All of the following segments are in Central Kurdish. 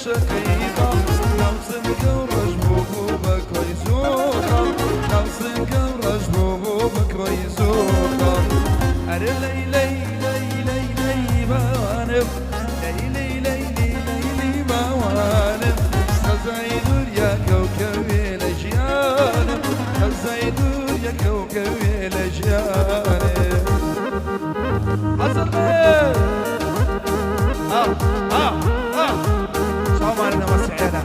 شەقەی باڵ، ناو سنگم ڕەش بوو بوو بە کۆی زووخاڵ، ناو سنگم ڕەش بوو بوو بە کۆی زووخاڵ. ئەرێ لەی لەی لەی لەی لەی باوانم، لەی لەی لەی لەی لەی لەی باوانم، خەزای دوور یا کەوکەوێ لە ژیانم، خەزای دوور یا کەوکەوێ لە ژیانم. حەزم بێ آه آه آه چاومانە مەسیحیانە.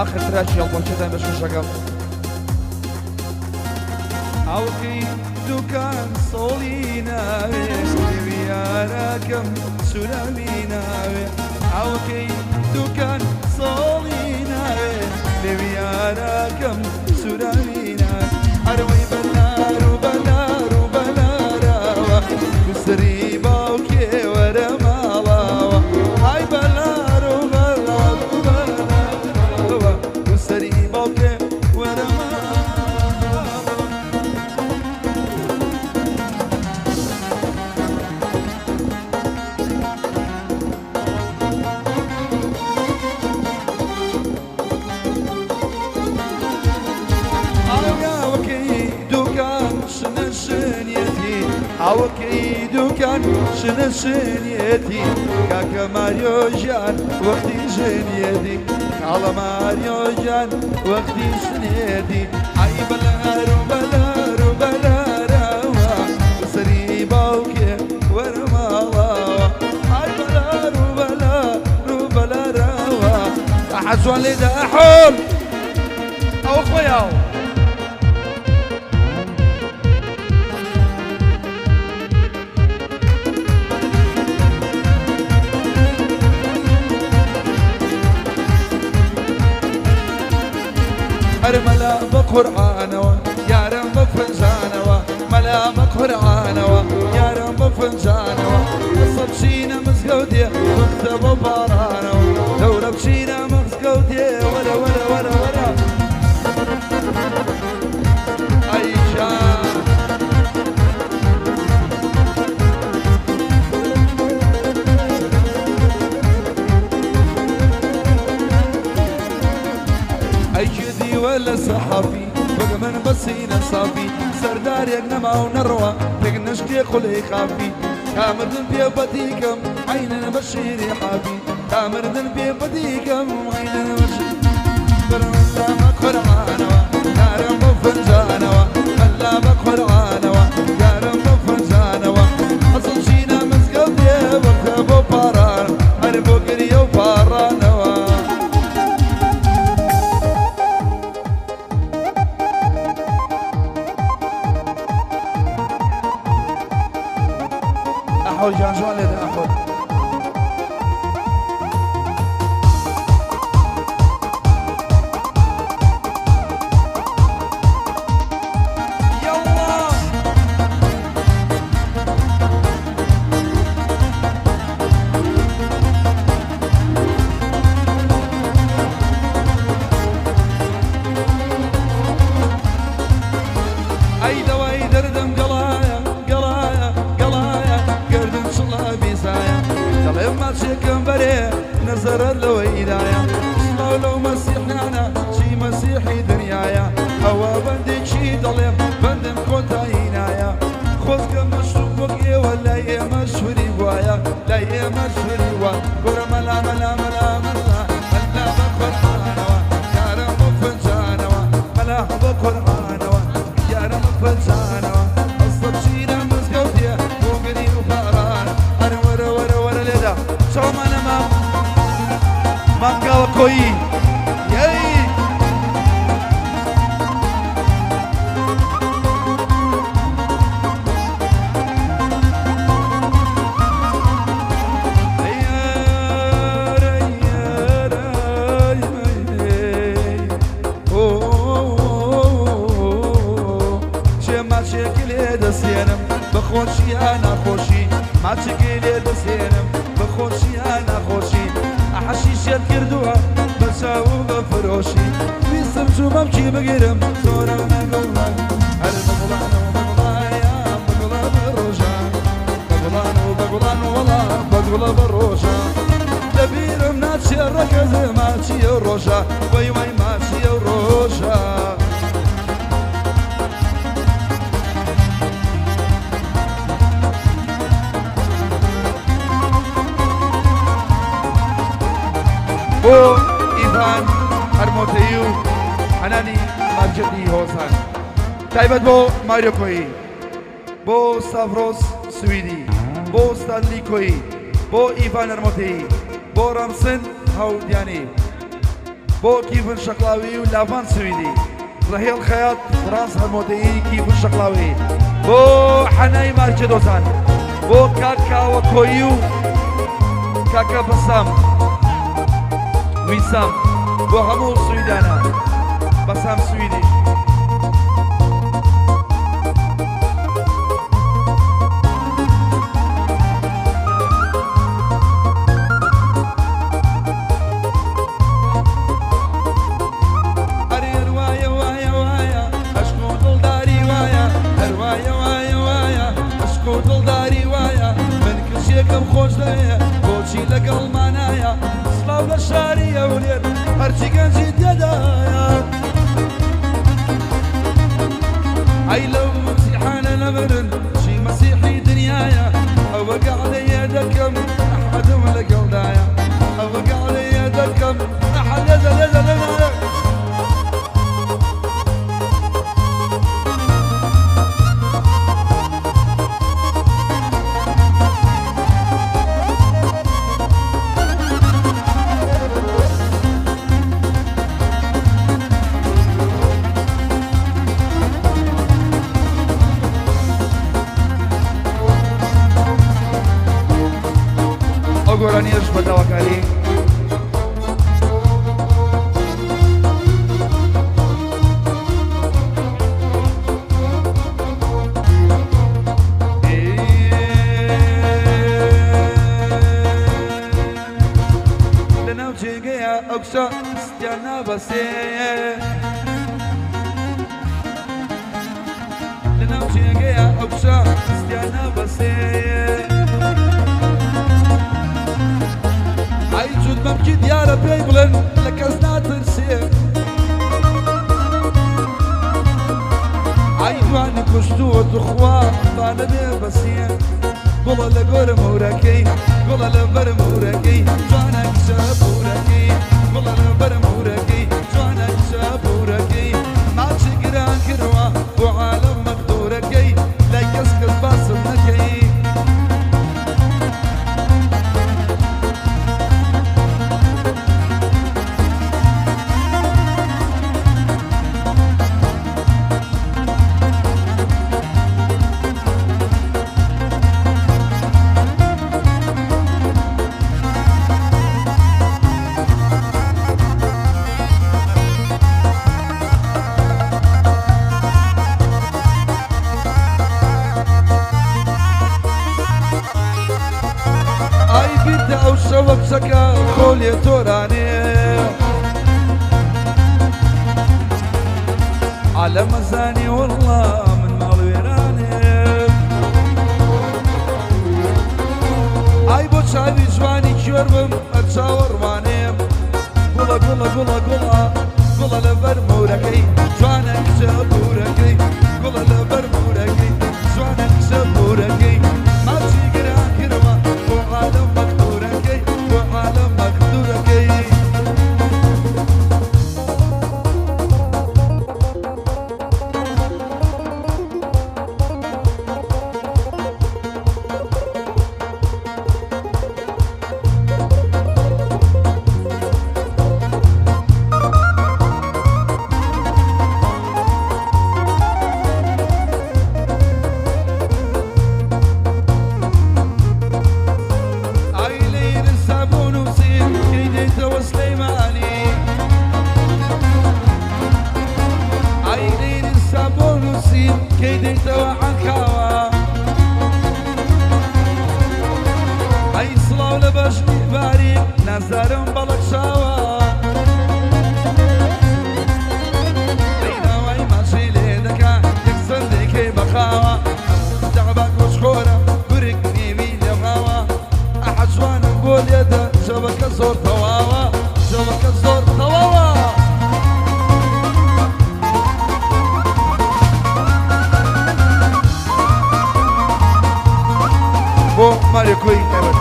ئاخر تراکی هەڵپەڕکێتان بە شوشەکەم. ئاوکەی دوکان سۆڵی ناوێ لێوی یارەکەم سوراوی ناوێ، ئاوکەی دوکان سۆڵی ناوێ لێوی یارەکەم سوراوی ناوێ. ئەرەوەی بەلار و بەلار و بەلاراوە، سەری باوکێ وەرە ماڵاوە، ئای بەلار و بەلار و بەلاراوە، سەری باوکێ وەرە ماڵاوە. ئاوەکەی دوکان شنە شنیەتی، ئاوەکەی دوکان شنە شنیەتی، کاکە ماریۆ ژیان وەختی ژنیەتی، خاڵە ماریۆ ژیان وەختی ژنیەتی. ئای بەلار و بەلار و بەلاراوە، سەری باوکێ وەرە ماڵاوە، ئای بەلار و بەلار و بەلاراوە. ئەحە جوان لێدە ئەحۆل ئەوە خۆیاو. ئەرێ مەلا بە قورعانەوە یارم بە فنجانەوە، مەلا بە قورعانەوە یارم بە فنجانەوە، قسە بچینە مزگەوتێ وەختە بۆ پاڕانەوە، دەورە بچینە مزگەوتێ وەرە وەرە وەرە وەرە ئەی جان. ئەی کێ دیوە لە سەحافی وەک من بەسینە سافی، سەردارێک نەما و نەڕوا پێک نەشکێ قولەی خافی، تا مردن پێ بەدیکەم عەینەن بە شیری حافی، تا مردن پێ بەدیکەم عەینەن بە شیری. مەلا بە قورعانەوە یارم بە فنجانەوە، مەلا بە قورعانەوە یارم بە فنجانەوە، ئەسڵ چینە مزگەوتێ وەختە بۆ پاڕان، هەر بۆ گریە و پاڕانەوە. ئەحۆل گیان جوان لێدە ئەحۆل. یەڵڵا. ئەی دەوای دەردم گەڵایە گەڵایە گەڵایە، گەردن چڵە بیزایە، دەڵێم ماچێکم بەرێ نەزەرەر لەوەیدایە، سڵاو لەو مەسیحیانە چی مەسیحی دنیایە، ئەوە بەندێکی دەڵێم بەندم کۆتایی نایە، خۆزگە مەشروب وەک ئێوە لای ئێمە شوری وایە، لای ئێمە شوری وا. گۆرە مەلا مەلا مەلا مەلا، مەلا بە قورعانەوە یارم بە فنجانەوە، مەلا بە قورعانەوە یارم بە فنجانەوە، ئەسڵ چینە مزگەوتێ بۆ گری و پاران. ئەرە وەرە وەرە وەرە لێدا چاومانە مام مام گاوە کۆیی یەی. پەرۆشی ویستم چوومەم کی بگرم زۆرم نەگوڵە هەر بە گوڵان و بە گوڵایە بە گوڵە بە ڕۆژە بە گوڵان و بە گوڵان وەڵا بە گوڵە بە ڕۆژە لە بیرم ناچێ ڕەگەز ماچی ئەو ڕۆژە وەی وەی ماچی ئەو ڕۆژە. بۆ ئیڤان هەرمۆتەیی و حەنانی مارکێتی هۆزان تایبەت بۆ ماریۆ کۆیی بۆ ستاڤرۆس سویدی بۆ ستانلی کۆیی بۆ ئیڤان هەرمۆتەیی بۆ ڕامسن هاودیانی بۆ کیڤن شەقلاوی و لاڤان سویدی ڕەهێڵ خەیات فڕانس هەرمۆتەیی کیڤن شەقلاوی بۆ حەنای مارکێدۆزان بۆ کاک کاوە کۆیی و کاکە بەسام ویسام بۆ هەموو سویدانە بەسام سویدی. ئەرێ وایە وایە وایە عەشق و دڵداری وایە هەر وایە وایە وایە عەشق و دڵداری وایە من کچێکم خۆش دەوێ بۆچی لەگەڵمانایە سڵاو لە شاری هەولێر هەرچی گەنجی تێدایە ئەی لەو مەسیحانە نەمرن چی مەسیحی دنیایە ئەوە گەعدەیە دەکەم ئەحمەدم لەگەڵدایە ئەوە گەعدەیە دەکەم ئەحەد لێدە لێدە لێدە. ئەو گۆرانیەش بە داواکاری لەناو جێگەیە ئەو کچە ستیان نابەسێ لەناو جێگەیە ئەو کچە ستیان نابەسێ ئای جووت مەمکی دیارە پێی بڵێن لە کەس ناترسێ ئای دوانی کوشتووە توخوا با نەبێ بەسێ گوڵە لە گۆرم هەورەکەی گوڵە لە بەرم هەورەکەی جوانە کچە پورەکەی گوڵە لە بەرم هەورەکەی جوانە کچە پورەکەی ماچی گران کردوە بۆ عالەم مەغدورەکەی لای کەس کەس باسم نەکەی. ئای بیرتە ئەو شەوە کچەکە خۆ لێ تۆرانێ عالەمەزانی وەڵڵا من ماڵ وێرانێ ئای بۆ چاوی جوانی کوێر بم هەر چاوەڕوانێم گوڵە گوڵە گوڵە گوڵە گوڵە لەبەر مورەکەی جوانە کچە پورەکەی گوڵە لەبەر مورەکەی جوانە کچە پورەکەی ماچی گران کردوە بۆ عالەم مەغدورەکەی بۆ عالەم مەغدورەکەی. ئای لەیر سابوون و سیر کەی دێیتەوە سلەیمانی ئای لەیر سابوون و سیر کەی دێیتەوە عەنکاوە ئەی سڵاو لە بەژنی باریک نازدارم بەڵک چاوە. لێدە جەوەکە زۆر تەواوە جەوەکە زۆر تەواوە. بۆ مارێکۆی تایبەت.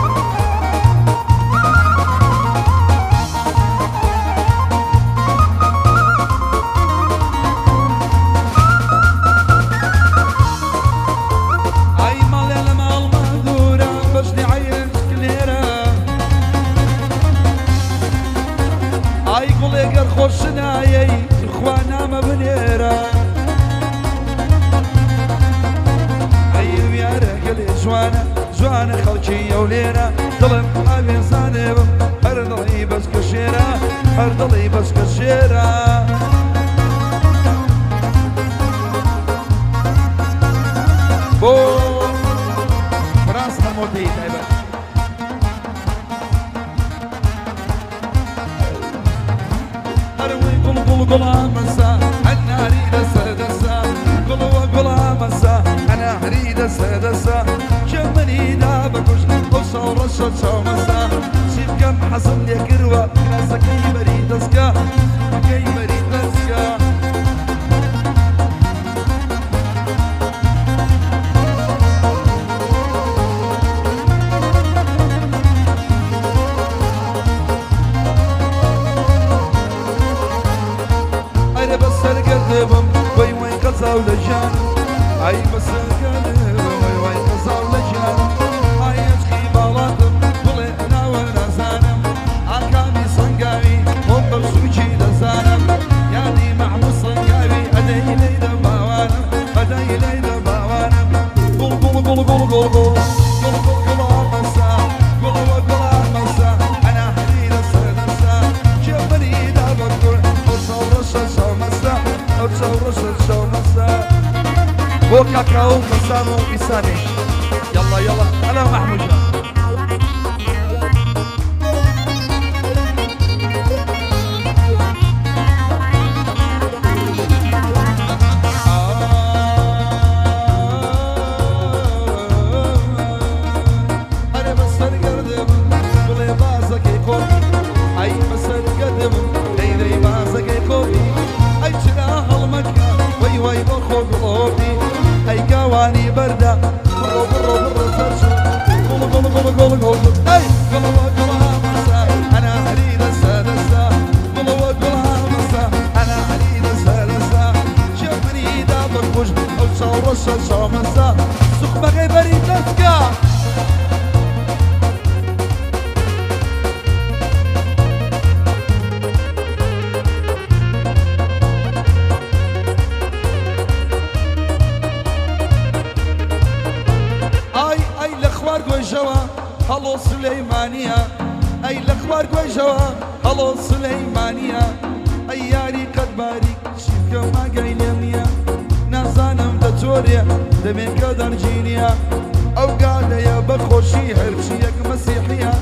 ئای ماڵێ لە ماڵما دوورە بەژنی عەین کلێرە ئای گوڵێ گەر خۆش نایەی تخوا نامە بنێرە ئەی ویارە گەلێ جوانە جوانە خەڵکی ئەولێرە دڵم ئاوێزانێ بم هەر دڵی بەسکە شێرە هەر دڵی بەسکە شێرە. بۆ فراس هەرمۆتەی تایبەت. هەروەی گوڵ گوڵ گوڵامەسا هەناری دەسە دەسە گوڵەوە گوڵامەسا هەناری دەسە دەسە کێ منی دا بەکوشت ئەو چاو ڕەشە چاومەسا چی بکەم حەزم لێ کردوە کراسەکەی بەری دەسکە سوپەکەی بەری دەسکە. ئەرێ بەسەر گەردبم وەی وەی قەزاو لە گیانم ئای بەسەر گەردبم وەی وەی قەزاو لە گیانم ئای عشقی باڵاتم بڵێ ناوە نازانم ئاکامی سەنگاوی خۆم بە سووکی دەزانم یادی مەحموود سەنگاوی ئەدەی لەی دە باوانم ئەدەی لەی دە باوانم گوڵ گوڵ گوڵ گوڵ گوڵ گوڵ گوڵ گوڵ گوڵامەسا گوڵەوە گوڵامەسا ئەنا هەریرە سەردەسا کێ منی دا بە کورد ئەو چاو ڕەشە چاو مەسە ئەو چاو ڕەشە چاو مەسە بۆ کاکاو بەسام و ئیسانیش یاڵا یاڵا هەلا مەحموود جان. ئەرێ بەسەر گەردبم بڵێ بازەکەی قۆپی ئەی بەسەر گەردبم دەی دەی بازەکەی قۆپی ئەی چرا هەڵمەکە وەی وەی بۆ خۆ گڵۆپی ئەی گاوانی بەردە بڕۆ بڕۆ بڕۆ سەرچوو گوڵ گوڵ گوڵ گوڵ گوڵ گوڵ ئەی گوڵەوە گوڵامەسە ئەنا هەری دەسە دەسە گوڵەوە گوڵامەسە ئەنا هەری دەسە دەسە کێ منی دا بەکوشت ئەو چاو ڕەشە چاومەسە سوخمەکەی بەری دەسکە. ئای ئای لە خوار گۆیژەوە هەڵۆ سولەیمانیە ئەی لە خوار گۆیژەوە هەڵۆ سولەیمانیە ئەی یاری قەد باریک چی بکەم ئاگای لێم نییە نازانم دەچۆرێ دەمێکە دەرگی نییە ئەو گادەیە بە خۆشی هەرچیەک مەسیحیە.